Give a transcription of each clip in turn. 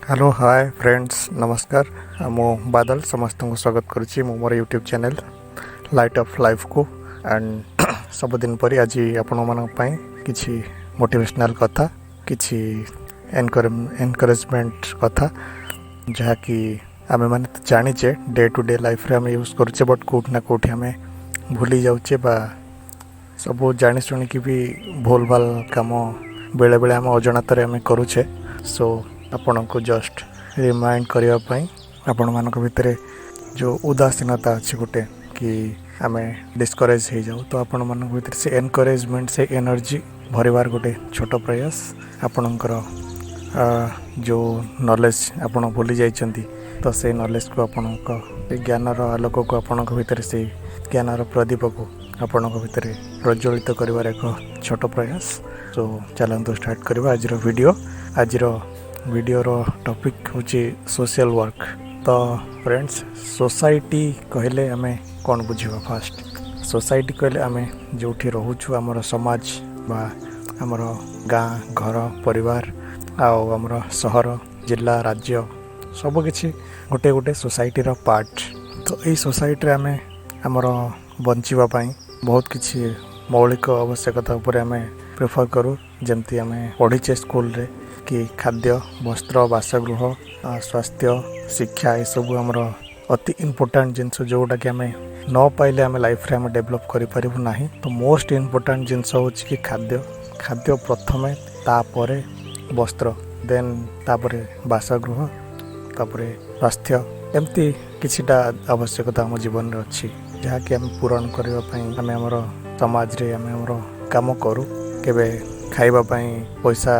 Hello, ହାଏ friends, ନମସ୍କାର। ମୁଁ ବାଦଲ ସମସ୍ତଙ୍କୁ ସ୍ୱାଗତ କରୁଛି ମୁଁ ମୋର ୟୁଟ୍ୟୁବ୍ ଚ୍ୟାନେଲ୍ ଲାଇଟ୍ ଅଫ୍ ଲାଇଫ୍କୁ। ଆଣ୍ଡ ସବୁଦିନ ପରି ଆଜି ଆପଣମାନଙ୍କ ପାଇଁ କିଛି ମୋଟିଭେସନାଲ୍ କଥା, କିଛି ଏନକରେଜମେଣ୍ଟ କଥା, ଯାହାକି ଆମେମାନେ ତ ଜାଣିଛେ, ଡେ ଟୁ ଡେ ଲାଇଫ୍ରେ ଆମେ ୟୁଜ୍ କରୁଛେ, ବଟ୍ କେଉଁଠି ନା କେଉଁଠି ଆମେ ଭୁଲି ଯାଉଛେ ବା ସବୁ ଜାଣି ଶୁଣିକି ବି ଭୁଲ ଭାଲ କାମ ବେଳେବେଳେ ଆମ ଅଜାଣତରେ ଆମେ କରୁଛେ। ସୋ ଆପଣଙ୍କୁ ଜଷ୍ଟ ରିମାଇଣ୍ଡ କରିବା ପାଇଁ, ଆପଣମାନଙ୍କ ଭିତରେ ଯେଉଁ ଉଦାସୀନତା ଅଛି ଗୋଟେ କି ଆମେ ଡିସ୍କରେଜ୍ ହେଇଯାଉ, ତ ଆପଣମାନଙ୍କ ଭିତରେ ସେ ଏନକରେଜମେଣ୍ଟ, ସେ ଏନର୍ଜି ଭରିବାର ଗୋଟେ ଛୋଟ ପ୍ରୟାସ। ଆପଣଙ୍କର ଯେଉଁ ନଲେଜ୍ ଆପଣ ଭୁଲି ଯାଇଛନ୍ତି, ତ ସେଇ ନଲେଜକୁ, ଆପଣଙ୍କ ସେ ଜ୍ଞାନର ଆଲୋକକୁ, ଆପଣଙ୍କ ଭିତରେ ସେଇ ଜ୍ଞାନର ପ୍ରଦୀପକୁ ଆପଣଙ୍କ ଭିତରେ ପ୍ରଜ୍ୱଳିତ କରିବାର ଏକ ଛୋଟ ପ୍ରୟାସ। ତ ଚାଲନ୍ତୁ ଷ୍ଟାର୍ଟ କରିବା ଆଜିର ଭିଡ଼ିଓ। ଆଜିର ଭିଡ଼ିଓର ଟପିକ୍ ହେଉଛି ସୋସିଆଲ ୱାର୍କ। ତ ଫ୍ରେଣ୍ଡସ୍, ସୋସାଇଟି କହିଲେ ଆମେ କ'ଣ ବୁଝିବା? ଫାଷ୍ଟ, ସୋସାଇଟି କହିଲେ ଆମେ ଯେଉଁଠି ରହୁଛୁ, ଆମର ସମାଜ ବା ଆମର ଗାଁ, ଘର, ପରିବାର ଆଉ ଆମର ସହର, ଜିଲ୍ଲା, ରାଜ୍ୟ, ସବୁକିଛି ଗୋଟେ ଗୋଟେ ସୋସାଇଟିର ପାର୍ଟ। ତ ଏଇ ସୋସାଇଟିରେ ଆମେ ଆମର ବଞ୍ଚିବା ପାଇଁ ବହୁତ କିଛି ମୌଳିକ ଆବଶ୍ୟକତା ଉପରେ ଆମେ ପ୍ରିଫର୍ କରୁ। ଯେମିତି ଆମେ ପଢ଼ିଛେ ସ୍କୁଲରେ କି ଖାଦ୍ୟ, ବସ୍ତ୍ର, ବାସଗୃହ, ସ୍ୱାସ୍ଥ୍ୟ, ଶିକ୍ଷା, ଏସବୁ ଆମର ଅତି ଇମ୍ପୋର୍ଟାଣ୍ଟ ଜିନିଷ, ଯେଉଁଟାକି ଆମେ ନ ପାଇଲେ ଆମେ ଲାଇଫ୍ରେ ଆମେ ଡେଭଲପ୍ କରିପାରିବୁ ନାହିଁ। ତ ମୋଷ୍ଟ ଇମ୍ପୋର୍ଟାଣ୍ଟ ଜିନିଷ ହେଉଛି କି ଖାଦ୍ୟ। ଖାଦ୍ୟ ପ୍ରଥମେ, ତାପରେ ବସ୍ତ୍ର, ଦେନ୍ ତାପରେ ବାସଗୃହ, ତାପରେ ସ୍ୱାସ୍ଥ୍ୟ। ଏମିତି କିଛିଟା ଆବଶ୍ୟକତା ଆମ ଜୀବନରେ ଅଛି, ଯାହାକି ଆମେ ପୂରଣ କରିବା ପାଇଁ ଆମେ ଆମର ସମାଜରେ ଆମେ ଆମର କାମ କରୁ। କେବେ ଖାଇବା ପାଇଁ ପଇସା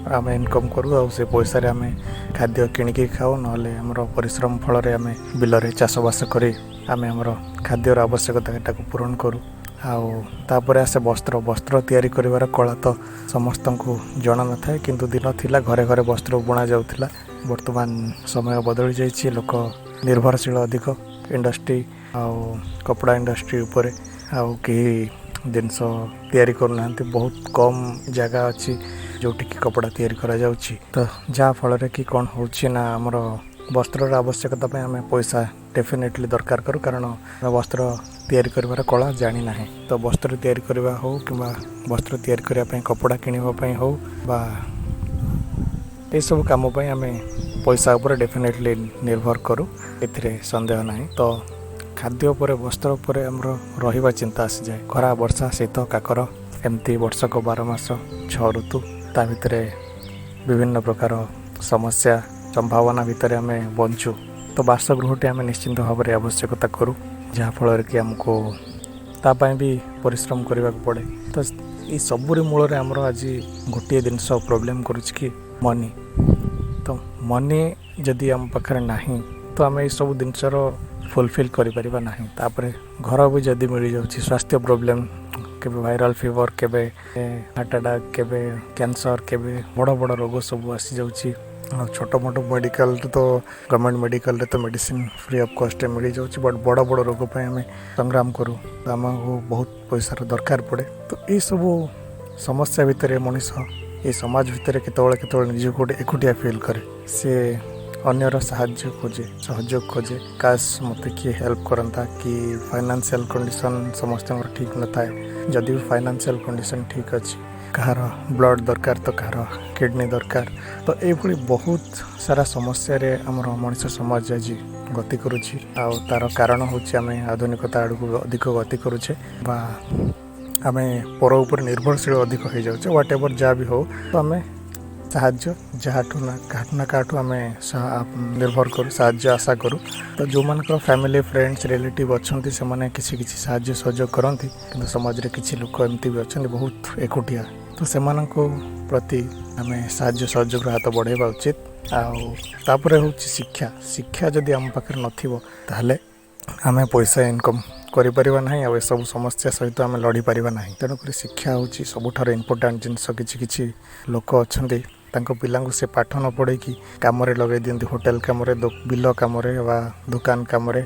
ଆମେ ଇନକମ୍ କରୁ ଆଉ ସେ ପଇସାରେ ଆମେ ଖାଦ୍ୟ କିଣିକି ଖାଉ, ନହେଲେ ଆମର ପରିଶ୍ରମ ଫଳରେ ଆମେ ବିଲରେ ଚାଷବାସ କରି ଆମେ ଆମର ଖାଦ୍ୟର ଆବଶ୍ୟକତାଟାକୁ ପୂରଣ କରୁ। ଆଉ ତାପରେ ଆସେ ବସ୍ତ୍ର। ବସ୍ତ୍ର ତିଆରି କରିବାର କଳା ତ ସମସ୍ତଙ୍କୁ ଜଣା ନଥାଏ, କିନ୍ତୁ ଦିନ ଥିଲା ଘରେ ଘରେ ବସ୍ତ୍ର ବୁଣା ଯାଉଥିଲା। ବର୍ତ୍ତମାନ ସମୟ ବଦଳି ଯାଇଛି, ଲୋକ ନିର୍ଭରଶୀଳ ଅଧିକ ଇଣ୍ଡଷ୍ଟ୍ରି ଆଉ କପଡ଼ା ଇଣ୍ଡଷ୍ଟ୍ରି ଉପରେ। ଆଉ କେହି ଜିନିଷ ତିଆରି କରୁନାହାନ୍ତି। ବହୁତ କମ୍ ଜାଗା ଅଛି ଯେଉଁଠିକି କପଡ଼ା ତିଆରି କରାଯାଉଛି। ତ ଯାହାଫଳରେ କି କ'ଣ ହେଉଛି ନା, ଆମର ବସ୍ତ୍ରର ଆବଶ୍ୟକତା ପାଇଁ ଆମେ ପଇସା ଡେଫିନେଟଲି ଦରକାର କରୁ, କାରଣ ଆମେ ବସ୍ତ୍ର ତିଆରି କରିବାର କଳା ଜାଣିନାହିଁ। ତ ବସ୍ତ୍ର ତିଆରି କରିବା ହେଉ କିମ୍ବା ବସ୍ତ୍ର ତିଆରି କରିବା ପାଇଁ କପଡ଼ା କିଣିବା ପାଇଁ ହେଉ ବା ଏସବୁ କାମ ପାଇଁ ଆମେ ପଇସା ଉପରେ ଡେଫିନେଟଲି ନିର୍ଭର କରୁ, ଏଥିରେ ସନ୍ଦେହ ନାହିଁ। ତ ଖାଦ୍ୟ ଉପରେ, ବସ୍ତ୍ର ଉପରେ ଆମର ରହିବା ଚିନ୍ତା ଆସିଯାଏ। ଖରା, ବର୍ଷା, ଶୀତ, କାକର, ଏମିତି ବର୍ଷକ 12 ମାସ, 6 ଋତୁ, ତା ଭିତରେ ବିଭିନ୍ନ ପ୍ରକାର ସମସ୍ୟା ସମ୍ଭାବନା ଭିତରେ ଆମେ ବଞ୍ଚୁ। ତ ବାସଗୃହଟି ଆମେ ନିଶ୍ଚିନ୍ତ ଭାବରେ ଆବଶ୍ୟକତା କରୁ, ଯାହାଫଳରେ କି ଆମକୁ ତା ପାଇଁ ବି ପରିଶ୍ରମ କରିବାକୁ ପଡ଼େ। ତ ଏଇ ସବୁରି ମୂଳରେ ଆମର ଆଜି ଗୋଟିଏ ଜିନିଷ ପ୍ରୋବ୍ଲେମ୍ କରୁଛି କି ମନି। ତ ମନି ଯଦି ଆମ ପାଖରେ ନାହିଁ, ତ ଆମେ ଏଇସବୁ ଜିନିଷର ଫୁଲଫିଲ୍ କରିପାରିବା ନାହିଁ। ତାପରେ ଘର ବି ଯଦି ମିଳିଯାଉଛି, ସ୍ୱାସ୍ଥ୍ୟ ପ୍ରୋବ୍ଲେମ୍, କେବେ ଭାଇରାଲ୍ ଫିଭର, କେବେ ହାର୍ଟ ଆଟାକ୍, କେବେ କ୍ୟାନ୍ସର, କେବେ ବଡ଼ ବଡ଼ ରୋଗ ସବୁ ଆସିଯାଉଛି। ଆଉ ଛୋଟ ମୋଟ ମେଡ଼ିକାଲରେ ତ, ଗଭର୍ଣ୍ଣମେଣ୍ଟ ମେଡ଼ିକାଲରେ ତ ମେଡ଼ିସିନ ଫ୍ରି ଅଫ୍ କଷ୍ଟରେ ମିଳିଯାଉଛି, ବଟ୍ ବଡ଼ ବଡ଼ ରୋଗ ପାଇଁ ଆମେ ସଂଗ୍ରାମ କରୁ, ତ ଆମକୁ ବହୁତ ପଇସାର ଦରକାର ପଡ଼େ। ତ ଏଇସବୁ ସମସ୍ୟା ଭିତରେ ମଣିଷ ଏଇ ସମାଜ ଭିତରେ କେତେବେଳେ କେତେବେଳେ ନିଜକୁ ଗୋଟେ ଏକୁଟିଆ ଫିଲ୍ କରେ। ସେ ଅନ୍ୟର ସାହାଯ୍ୟ ଖୋଜେ, ସହଯୋଗ ଖୋଜେ, କାଶ ମୋତେ କିଏ ହେଲ୍ପ କରନ୍ତା କି। ଫାଇନାନ୍ସିଆଲ୍ କଣ୍ଡିସନ୍ ସମସ୍ତଙ୍କର ଠିକ୍ ନଥାଏ। ଯଦି ବି ଫାଇନାନ୍ସିଆଲ୍ କଣ୍ଡିସନ୍ ଠିକ୍ ଅଛି, କାହାର ବ୍ଲଡ଼ ଦରକାର ତ କାହାର କିଡ଼ନୀ ଦରକାର। ତ ଏଇଭଳି ବହୁତ ସାରା ସମସ୍ୟାରେ ଆମର ମଣିଷ ସମାଜ ଆଜି ଗତି କରୁଛି। ଆଉ ତା'ର କାରଣ ହେଉଛି ଆମେ ଆଧୁନିକତା ଆଡ଼କୁ ଅଧିକ ଗତି କରୁଛେ ବା ଆମେ ପର ଉପରେ ନିର୍ଭରଶୀଳ ଅଧିକ ହେଇଯାଉଛେ। ୱାଟ୍ ଏଭର୍, ଯାହା ବି ହଉ, ତ ଆମେ ସାହାଯ୍ୟ ଯାହାଠୁ ନା କାହାଠୁ ନା କାହାଠୁ ଆମେ ନିର୍ଭର କରୁ, ସାହାଯ୍ୟ ଆଶା କରୁ। ତ ଯେଉଁମାନଙ୍କର ଫ୍ୟାମିଲି, ଫ୍ରେଣ୍ଡସ୍, ରିଲେଟିଭ୍ ଅଛନ୍ତି, ସେମାନେ କିଛି କିଛି ସାହାଯ୍ୟ ସହଯୋଗ କରନ୍ତି। କିନ୍ତୁ ସମାଜରେ କିଛି ଲୋକ ଏମିତି ବି ଅଛନ୍ତି ବହୁତ ଏକୁଟିଆ, ତ ସେମାନଙ୍କ ପ୍ରତି ଆମେ ସାହାଯ୍ୟ ସହଯୋଗର ହାତ ବଢ଼ାଇବା ଉଚିତ। ଆଉ ତାପରେ ହେଉଛି ଶିକ୍ଷା। ଶିକ୍ଷା ଯଦି ଆମ ପାଖରେ ନଥିବ, ତାହେଲେ ଆମେ ପଇସା ଇନକମ୍ କରିପାରିବା ନାହିଁ ଆଉ ଏସବୁ ସମସ୍ୟା ସହିତ ଆମେ ଲଢ଼ିପାରିବା ନାହିଁ। ତେଣୁକରି ଶିକ୍ଷା ହେଉଛି ସବୁଠାରୁ ଇମ୍ପୋର୍ଟାଣ୍ଟ ଜିନିଷ। କିଛି କିଛି ଲୋକ ଅଛନ୍ତି, ତାଙ୍କ ପିଲାଙ୍କୁ ସେ ପାଠ ନ ପଢ଼େଇକି କାମରେ ଲଗାଇ ଦିଅନ୍ତି, ହୋଟେଲ କାମରେ, ବିଲ କାମରେ ବା ଦୋକାନ କାମରେ।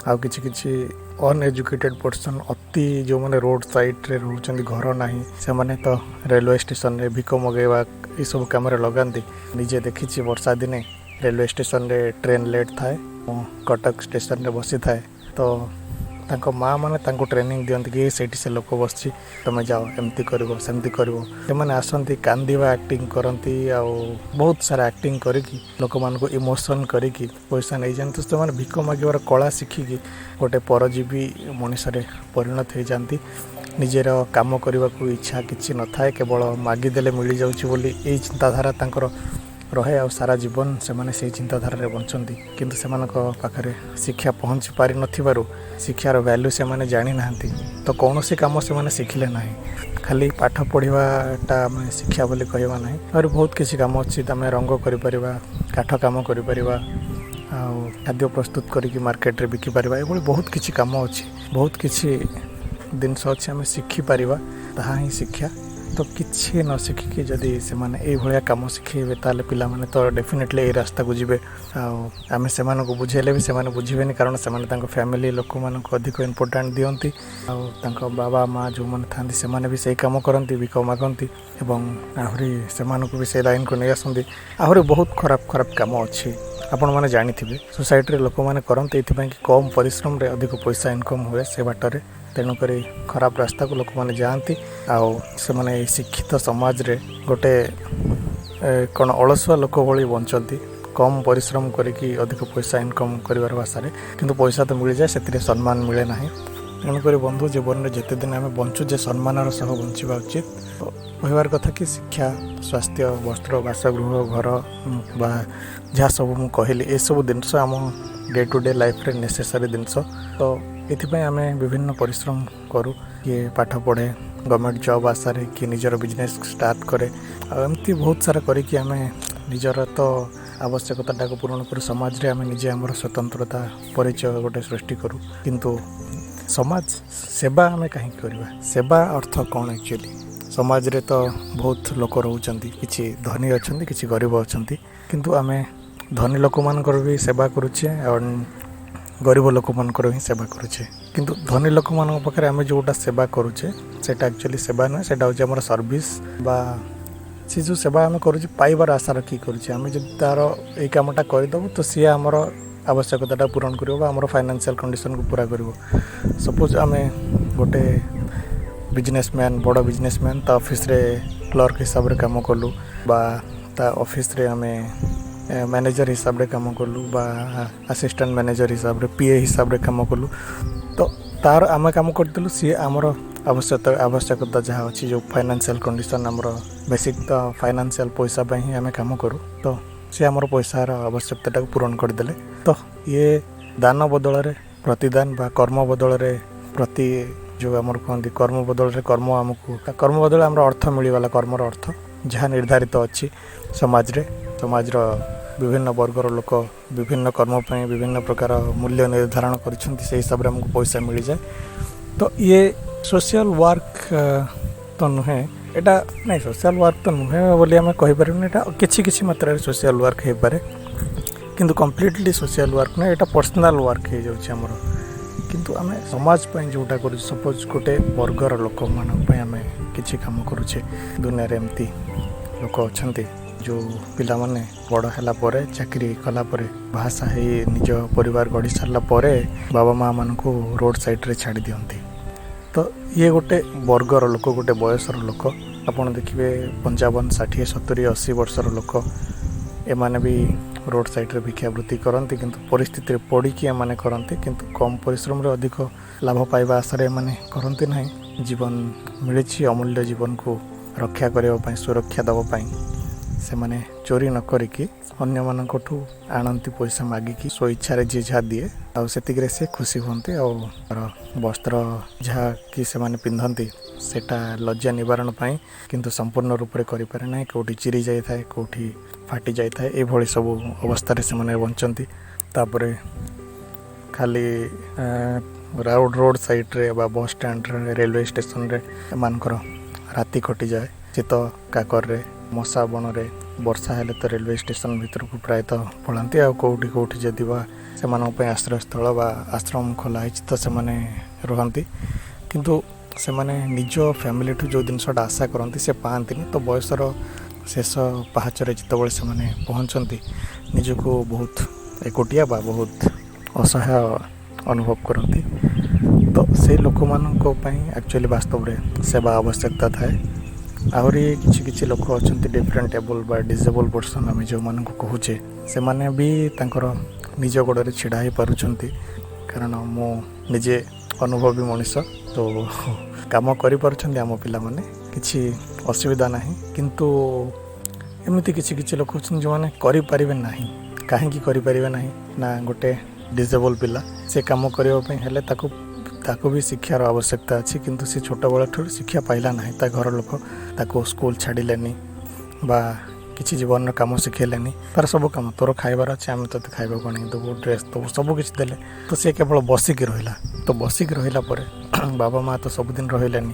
ଆଉ କିଛି କିଛି ଅନଏଜୁକେଟେଡ଼ ପର୍ସନ୍, ଅତି ଯେଉଁମାନେ ରୋଡ଼ ସାଇଡ଼୍ରେ ରହୁଛନ୍ତି, ଘର ନାହିଁ, ସେମାନେ ତ ରେଲୱେ ଷ୍ଟେସନରେ ଭିକ ମଗାଇବା ଏସବୁ କାମରେ ଲଗାନ୍ତି। ନିଜେ ଦେଖିଛି, ବର୍ଷା ଦିନେ ରେଲୱେ ଷ୍ଟେସନରେ ଟ୍ରେନ୍ ଲେଟ୍ ଥାଏ, ମୁଁ କଟକ ଷ୍ଟେସନରେ ବସିଥାଏ, ତ ତାଙ୍କ ମା' ମାନେ ତାଙ୍କୁ ଟ୍ରେନିଂ ଦିଅନ୍ତି କି ସେଇଠି ସେ ଲୋକ ବସିଛି, ତୁମେ ଯାଅ, ଏମିତି କରିବ, ସେମିତି କରିବ। ସେମାନେ ଆସନ୍ତି, କାନ୍ଦିବା ଆକ୍ଟିଂ କରନ୍ତି ଆଉ ବହୁତ ସାରା ଆକ୍ଟିଂ କରିକି ଲୋକମାନଙ୍କୁ ଇମୋସନ୍ କରିକି ପଇସା ନେଇଯାଆନ୍ତି। ସେମାନେ ଭିକ ମାଗିବାର କଳା ଶିଖିକି ଗୋଟେ ପରଜୀବୀ ମଣିଷରେ ପରିଣତ ହେଇଯାଆନ୍ତି। ନିଜର କାମ କରିବାକୁ ଇଚ୍ଛା କିଛି ନଥାଏ, କେବଳ ମାଗିଦେଲେ ମିଳିଯାଉଛି ବୋଲି ଏଇ ଚିନ୍ତାଧାରା ତାଙ୍କର ରହେ ଆଉ ସାରା ଜୀବନ ସେମାନେ ସେଇ ଚିନ୍ତାଧାରାରେ ବଞ୍ଚନ୍ତି। କିନ୍ତୁ ସେମାନଙ୍କ ପାଖରେ ଶିକ୍ଷା ପହଞ୍ଚି ପାରିନଥିବାରୁ ଶିକ୍ଷାର ଭ୍ୟାଲ୍ୟୁ ସେମାନେ ଜାଣିନାହାନ୍ତି, ତ କୌଣସି କାମ ସେମାନେ ଶିଖିଲେ ନାହିଁ। ଖାଲି ପାଠ ପଢ଼ିବାଟା ଆମେ ଶିକ୍ଷା ବୋଲି କହିବା ନାହିଁ। ଆହୁରି ବହୁତ କିଛି କାମ ଅଛି। ଆମେ ରଙ୍ଗ କରିପାରିବା, କାଠ କାମ କରିପାରିବା ଆଉ ଖାଦ୍ୟ ପ୍ରସ୍ତୁତ କରିକି ମାର୍କେଟରେ ବିକିପାରିବା। ଏଭଳି ବହୁତ କିଛି କାମ ଅଛି, ବହୁତ କିଛି ଜିନିଷ ଅଛି, ଆମେ ଶିଖିପାରିବା, ତାହା ହିଁ ଶିକ୍ଷା। ତ କିଛି ନ ଶିଖିକି ଯଦି ସେମାନେ ଏଇଭଳିଆ କାମ ଶିଖେଇବେ, ତାହେଲେ ପିଲାମାନେ ତ ଡେଫିନେଟଲି ଏଇ ରାସ୍ତାକୁ ଯିବେ। ଆଉ ଆମେ ସେମାନଙ୍କୁ ବୁଝେଇଲେ ବି ସେମାନେ ବୁଝିବେନି, କାରଣ ସେମାନେ ତାଙ୍କ ଫ୍ୟାମିଲି ଲୋକମାନଙ୍କୁ ଅଧିକ ଇମ୍ପୋର୍ଟାଣ୍ଟ ଦିଅନ୍ତି। ଆଉ ତାଙ୍କ ବାବା ମା' ଯେଉଁମାନେ ଥାଆନ୍ତି, ସେମାନେ ବି ସେଇ କାମ କରନ୍ତି, ଭିକ ମାଗନ୍ତି ଏବଂ ଆହୁରି ସେମାନଙ୍କୁ ବି ସେଇ ଲାଇନ୍କୁ ନେଇ ଆସନ୍ତି। ଆହୁରି ବହୁତ ଖରାପ ଖରାପ କାମ ଅଛି, ଆପଣମାନେ ଜାଣିଥିବେ, ସୋସାଇଟିରେ ଲୋକମାନେ କରନ୍ତି ଏଇଥିପାଇଁ କି କମ୍ ପରିଶ୍ରମରେ ଅଧିକ ପଇସା ଇନକମ୍ ହୁଏ ସେ ବାଟରେ। ତେଣୁକରି ଖରାପ ରାସ୍ତାକୁ ଲୋକମାନେ ଯାଆନ୍ତି ଆଉ ସେମାନେ ଏଇ ଶିକ୍ଷିତ ସମାଜରେ ଗୋଟେ କ'ଣ ଅଳସୁଆ ଲୋକ ଭଳି ବଞ୍ଚନ୍ତି, କମ୍ ପରିଶ୍ରମ କରିକି ଅଧିକ ପଇସା ଇନକମ୍ କରିବାର ଆଶାରେ। କିନ୍ତୁ ପଇସା ତ ମିଳିଯାଏ, ସେଥିରେ ସମ୍ମାନ ମିଳେ ନାହିଁ। ତେଣୁକରି ବନ୍ଧୁ, ଜୀବନରେ ଯେତେ ଦିନ ଆମେ ବଞ୍ଚୁଛେ, ସମ୍ମାନର ସହ ବଞ୍ଚିବା ଉଚିତ। କହିବାର କଥା କି ଶିକ୍ଷା, ସ୍ୱାସ୍ଥ୍ୟ, ବସ୍ତ୍ର, ବାସଗୃହ, ଘର ବା ଯାହା ସବୁ ମୁଁ କହିଲି, ଏସବୁ ଜିନିଷ ଆମ ଡେ ଟୁ ଡେ ଲାଇଫ୍ରେ ନେସେସାରୀ ଜିନିଷ। ତ ଏଥିପାଇଁ ଆମେ ବିଭିନ୍ନ ପରିଶ୍ରମ କରୁ। କିଏ ପାଠ ପଢ଼େ ଗଭର୍ଣ୍ଣମେଣ୍ଟ ଜବ୍ ଆଶାରେ, କିଏ ନିଜର ବିଜନେସ୍ ଷ୍ଟାର୍ଟ କରେ ଆଉ ଏମିତି ବହୁତ ସାରା କରିକି ଆମେ ନିଜର ତ ଆବଶ୍ୟକତାଟାକୁ ପୂରଣ କରୁ, ସମାଜରେ ଆମେ ନିଜେ ଆମର ସ୍ୱତନ୍ତ୍ରତା ପରିଚୟ ଗୋଟେ ସୃଷ୍ଟି କରୁ। କିନ୍ତୁ ସମାଜ ସେବା ଆମେ କାହିଁକି କରିବା? ସେବା ଅର୍ଥ କ'ଣ ଆକ୍ଚୁଆଲି? ସମାଜରେ ତ ବହୁତ ଲୋକ ରହୁଛନ୍ତି, କିଛି ଧନୀ ଅଛନ୍ତି, କିଛି ଗରିବ ଅଛନ୍ତି। କିନ୍ତୁ ଆମେ ଧନୀ ଲୋକମାନଙ୍କର ବି ସେବା କରୁଛେ ଆଉ ଗରିବ ଲୋକମାନଙ୍କର ହିଁ ସେବା କରୁଛେ। କିନ୍ତୁ ଧନୀ ଲୋକମାନଙ୍କ ପାଖରେ ଆମେ ଯେଉଁଟା ସେବା କରୁଛେ, ସେଇଟା ଆକ୍ଚୁଆଲି ସେବା ନୁହେଁ, ସେଇଟା ହେଉଛି ଆମର ସର୍ଭିସ୍। ବା ସେ ଯେଉଁ ସେବା ଆମେ କରୁଛେ, ପାଇବାର ଆଶା ରଖିକି କରୁଛେ। ଆମେ ଯଦି ତା'ର ଏଇ କାମଟା କରିଦେବୁ, ତ ସିଏ ଆମର ଆବଶ୍ୟକତାଟା ପୂରଣ କରିବ ବା ଆମର ଫାଇନାନ୍ସିଆଲ୍ କଣ୍ଡିସନକୁ ପୂରା କରିବ। ସପୋଜ୍ ଆମେ ଗୋଟେ ବିଜନେସମ୍ୟାନ୍, ବଡ଼ ବିଜନେସମ୍ୟାନ୍, ତା ଅଫିସରେ କ୍ଲର୍କ ହିସାବରେ କାମ କଲୁ ବା ତା ଅଫିସରେ ଆମେ ମ୍ୟାନେଜର ହିସାବରେ କାମ କଲୁ ବା ଆସିଷ୍ଟାଣ୍ଟ ମ୍ୟାନେଜର ହିସାବରେ, ପିଏ ହିସାବରେ କାମ କଲୁ, ତ ତାର ଆମେ କାମ କରିଦେଲୁ, ସିଏ ଆମର ଆବଶ୍ୟକତା ଯାହା ଅଛି, ଯେଉଁ ଫାଇନାନ୍ସିଆଲ୍ କଣ୍ଡିସନ୍ ଆମର ବେସିକ୍, ତ ଫାଇନାନ୍ସିଆଲ୍ ପଇସା ପାଇଁ ହିଁ ଆମେ କାମ କରୁ, ତ ସିଏ ଆମର ପଇସାର ଆବଶ୍ୟକତାଟାକୁ ପୂରଣ କରିଦେଲେ। ତ ଇଏ ଦାନ ବଦଳରେ ପ୍ରତିଦାନ ବା କର୍ମ ବଦଳରେ ପ୍ରତି, ଯେଉଁ ଆମର କୁହନ୍ତି କର୍ମ ବଦଳରେ କର୍ମ, ଆମକୁ କର୍ମ ବଦଳରେ ଆମର ଅର୍ଥ ମିଳିଗଲା। କର୍ମର ଅର୍ଥ ଯାହା ନିର୍ଦ୍ଧାରିତ ଅଛି ସମାଜରେ, ସମାଜର ବିଭିନ୍ନ ବର୍ଗର ଲୋକ ବିଭିନ୍ନ କର୍ମ ପାଇଁ ବିଭିନ୍ନ ପ୍ରକାର ମୂଲ୍ୟ ନିର୍ଦ୍ଧାରଣ କରିଛନ୍ତି, ସେଇ ହିସାବରେ ଆମକୁ ପଇସା ମିଳିଯାଏ। ତ ଇଏ ସୋସିଆଲ ୱାର୍କ ତ ନୁହେଁ ଏଇଟା। ନାଇଁ, ସୋସିଆଲ ୱାର୍କ ତ ନୁହେଁ ବୋଲି ଆମେ କହିପାରିବୁନି। ଏଇଟା କିଛି କିଛି ମାତ୍ରାରେ ସୋସିଆଲ ୱାର୍କ ହେଇପାରେ, କିନ୍ତୁ କମ୍ପ୍ଲିଟଲି ସୋସିଆଲ ୱାର୍କ ନୁହେଁ। ଏଇଟା ପର୍ସନାଲ ୱାର୍କ ହେଇଯାଉଛି ଆମର। କିନ୍ତୁ ଆମେ ସମାଜ ପାଇଁ ଯେଉଁଟା କରୁଛୁ, ସପୋଜ୍ ଗୋଟେ ବର୍ଗର ଲୋକମାନଙ୍କ ପାଇଁ ଆମେ କିଛି କାମ କରୁଛେ। ଦୁନିଆରେ ଏମିତି ଲୋକ ଅଛନ୍ତି, ଯେଉଁ ପିଲାମାନେ ବଡ଼ ହେଲା ପରେ, ଚାକିରି କଲା ପରେ, ବାହାସାହା ହେଇ ନିଜ ପରିବାର ଗଢ଼ି ସାରିଲା ପରେ ବାବା ମାଆମାନଙ୍କୁ ରୋଡ଼ ସାଇଡ଼୍ରେ ଛାଡ଼ି ଦିଅନ୍ତି। ତ ଇଏ ଗୋଟେ ବର୍ଗର ଲୋକ, ଗୋଟେ ବୟସର ଲୋକ। ଆପଣ ଦେଖିବେ 55, 60, 70, 80 ବର୍ଷର ଲୋକ, ଏମାନେ ବି ରୋଡ଼ ସାଇଡ଼୍ରେ ଭିକ୍ଷାବୃତ୍ତି କରନ୍ତି। କିନ୍ତୁ ପରିସ୍ଥିତିରେ ପଡ଼ିକି ଏମାନେ କରନ୍ତି, କିନ୍ତୁ କମ୍ ପରିଶ୍ରମରେ ଅଧିକ ଲାଭ ପାଇବା ଆଶାରେ ଏମାନେ କରନ୍ତି ନାହିଁ। ଜୀବନ ମିଳିଛି, ଅମୂଲ୍ୟ ଜୀବନକୁ ରକ୍ଷା କରିବା ପାଇଁ, ସୁରକ୍ଷା ଦେବା ପାଇଁ ସେମାନେ ଚୋରି ନ କରିକି ଅନ୍ୟମାନଙ୍କଠୁ ଆଣନ୍ତି ପଇସା ମାଗିକି, ସ୍ୱଇଚ୍ଛାରେ ଯିଏ ଯାହା ଦିଏ ଆଉ ସେତିକିରେ ସେ ଖୁସି ହୁଅନ୍ତି। ଆଉ ତାର ବସ୍ତ୍ର ଯାହାକି ସେମାନେ ପିନ୍ଧନ୍ତି, ସେଇଟା ଲଜ୍ଜା ନିବାରଣ ପାଇଁ, କିନ୍ତୁ ସମ୍ପୂର୍ଣ୍ଣ ରୂପରେ କରିପାରେ ନାହିଁ। କେଉଁଠି ଚିରି ଯାଇଥାଏ, କେଉଁଠି ଫାଟି ଯାଇଥାଏ। ଏଇଭଳି ସବୁ ଅବସ୍ଥାରେ ସେମାନେ ବଞ୍ଚନ୍ତି। ତାପରେ ଖାଲି ରୋଡ଼ ସାଇଡ଼୍ରେ ବା ବସ୍ ଷ୍ଟାଣ୍ଡରେ, ରେଲୱେ ଷ୍ଟେସନରେ ଏମାନଙ୍କର ରାତି କଟିଯାଏ, ଶୀତ କାକରରେ, ମଶା ବଣରେ। ବର୍ଷା ହେଲେ ତ ରେଲୱେ ଷ୍ଟେସନ ଭିତରକୁ ପ୍ରାୟତଃ ପଳାନ୍ତି। ଆଉ କେଉଁଠି କେଉଁଠି ଯଦି ବା ସେମାନଙ୍କ ପାଇଁ ଆଶ୍ରୟସ୍ଥଳ ବା ଆଶ୍ରମ ଖୋଲା ହେଇଛି ତ ସେମାନେ ରୁହନ୍ତି। କିନ୍ତୁ ସେମାନେ ନିଜ ଫ୍ୟାମିଲିଠୁ ଯେଉଁ ଜିନିଷଟା ଆଶା କରନ୍ତି ସେ ପାଆନ୍ତିନି। ତ ବୟସର ଶେଷ ପାହାଚରେ ଯେତେବେଳେ ସେମାନେ ପହଞ୍ଚନ୍ତି, ନିଜକୁ ବହୁତ ଏକୁଟିଆ ବା ବହୁତ ଅସହାୟ ଅନୁଭବ କରନ୍ତି। ତ ସେଇ ଲୋକମାନଙ୍କ ପାଇଁ ଆକ୍ଚୁଆଲି ବାସ୍ତବରେ ସେବା ଆବଶ୍ୟକତା ଥାଏ। ଆହୁରି କିଛି କିଛି ଲୋକ ଅଛନ୍ତି ଡିଫରେଣ୍ଟ ଏବଲ୍ ବା ଡିଜେବଲ୍ ପର୍ସନ୍ ଆମେ ଯେଉଁମାନଙ୍କୁ କହୁଛେ, ସେମାନେ ବି ତାଙ୍କର ନିଜ ଗୋଡ଼ରେ ଛିଡ଼ା ହେଇପାରୁଛନ୍ତି। କାରଣ ମୁଁ ନିଜେ ଅନୁଭବୀ ମଣିଷ, ତ କାମ କରିପାରୁଛନ୍ତି ଆମ ପିଲାମାନେ, କିଛି ଅସୁବିଧା ନାହିଁ। କିନ୍ତୁ ଏମିତି କିଛି କିଛି ଲୋକ ଅଛନ୍ତି ଯେଉଁମାନେ କରିପାରିବେ ନାହିଁ। କାହିଁକି କରିପାରିବେ ନାହିଁ ନା, ଗୋଟେ ଡିଜେବଲ୍ ପିଲା ସେ କାମ କରିବା ପାଇଁ ହେଲେ ତାକୁ ବି ଶିକ୍ଷାର ଆବଶ୍ୟକତା ଅଛି। କିନ୍ତୁ ସେ ଛୋଟବେଳଠୁ ଶିକ୍ଷା ପାଇଲା ନାହିଁ, ତା ଘର ଲୋକ ତାକୁ ସ୍କୁଲ ଛାଡ଼ିଲେନି ବା କିଛି ଜୀବନର କାମ ଶିଖେଇଲେନି। ତାର ସବୁ କାମ, ତୋର ଖାଇବାର ଅଛି ଆମେ ତୋତେ ଖାଇବାକୁ ଆଣିକି ଦେବୁ, ଡ୍ରେସ୍ ଦେବୁ, ସବୁ କିଛି ଦେଲେ, ତ ସେ କେବଳ ବସିକି ରହିଲା। ତ ବସିକି ରହିଲା ପରେ ବାବା ମା ତ ସବୁଦିନ ରହିଲେନି,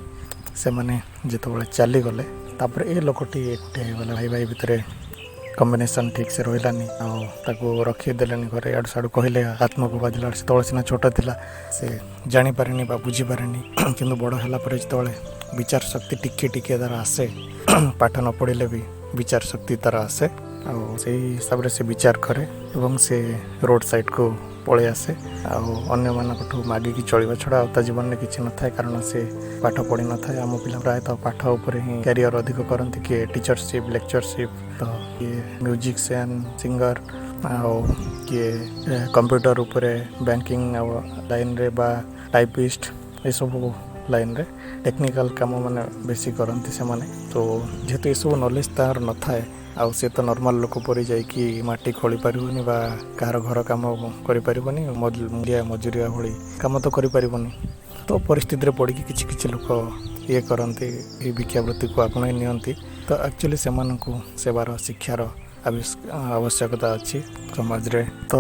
ସେମାନେ ଯେତେବେଳେ ଚାଲିଗଲେ ତାପରେ ଏ ଲୋକଟି ଏକୁଟିଆ ହେଇଗଲା। ଭାଇ ଭାଇ ଭିତରେ କମ୍ବିନେସନ୍ ଠିକ୍ ସେ ରହିଲାନି ଆଉ ତାକୁ ରଖିଦେଲେନି ଘରେ, ଇଆଡ଼ୁ ସିଆଡ଼ୁ କହିଲେ, ଆତ୍ମକୁ ବାଧିଲା। ସେତେବେଳେ ସିନା ଛୋଟ ଥିଲା, ସେ ଜାଣିପାରେନି ବା ବୁଝିପାରେନି। କିନ୍ତୁ ବଡ଼ ହେଲା ପରେ ଯେତେବେଳେ ବିଚାର ଶକ୍ତି ଟିକେ ଟିକେ ତା'ର ଆସେ, ପାଠ ନ ପଢ଼ିଲେ ବି ବିଚାର ଶକ୍ତି ତା'ର ଆସେ, ଆଉ ସେଇ ହିସାବରେ ସେ ବିଚାର କରେ ଏବଂ ସେ ରୋଡ଼ ସାଇଡ଼କୁ ପଳେଇ ଆସେ। ଆଉ ଅନ୍ୟମାନଙ୍କଠୁ ମାଗିକି ଚଳିବା ଛଡ଼ା ଆଉ ତା ଜୀବନରେ କିଛି ନଥାଏ, କାରଣ ସେ ପାଠ ପଢ଼ିନଥାଏ। ଆମ ପିଲା ପ୍ରାୟତଃ ପାଠ ଉପରେ ହିଁ କ୍ୟାରିୟର ଅଧିକ କରନ୍ତି, କିଏ ଟିଚରସିପ୍, ଲେକ୍ଚରସିପ୍, ତ କିଏ ମ୍ୟୁଜିସିଆନ୍, ସିଙ୍ଗର, ଆଉ କିଏ କମ୍ପ୍ୟୁଟର ଉପରେ ବ୍ୟାଙ୍କିଂ ଆଉ ଲାଇନ୍ରେ ବା ଟାଇପିଷ୍ଟ, ଏସବୁ ଲାଇନ୍ରେ ଟେକ୍ନିକାଲ କାମ ମାନେ ବେଶୀ କରନ୍ତି ସେମାନେ। ତ ଯେହେତୁ ଏସବୁ ନଲେଜ ତାର ନଥାଏ, ଆଉ ସେ ତ ନର୍ମାଲ ଲୋକ ପରି ଯାଇକି ମାଟି ଖୋଳି ପାରିବନି ବା କାହାର ଘର କାମ କରିପାରିବନି, ମୂଲିଆ ମଜୁରିଆ ଭଳି କାମ ତ କରିପାରିବନି। ତ ପରିସ୍ଥିତିରେ ପଡ଼ିକି କିଛି କିଛି ଲୋକ ଇଏ କରନ୍ତି, ଏଇ ଭିକ୍ଷାବୃତ୍ତିକୁ ଆପଣେଇ ନିଅନ୍ତି। ତ ଆକ୍ଚୁଆଲି ସେମାନଙ୍କୁ ସେବାର, ଶିକ୍ଷାର ଆବଶ୍ୟକତା ଅଛି ସମାଜରେ। ତ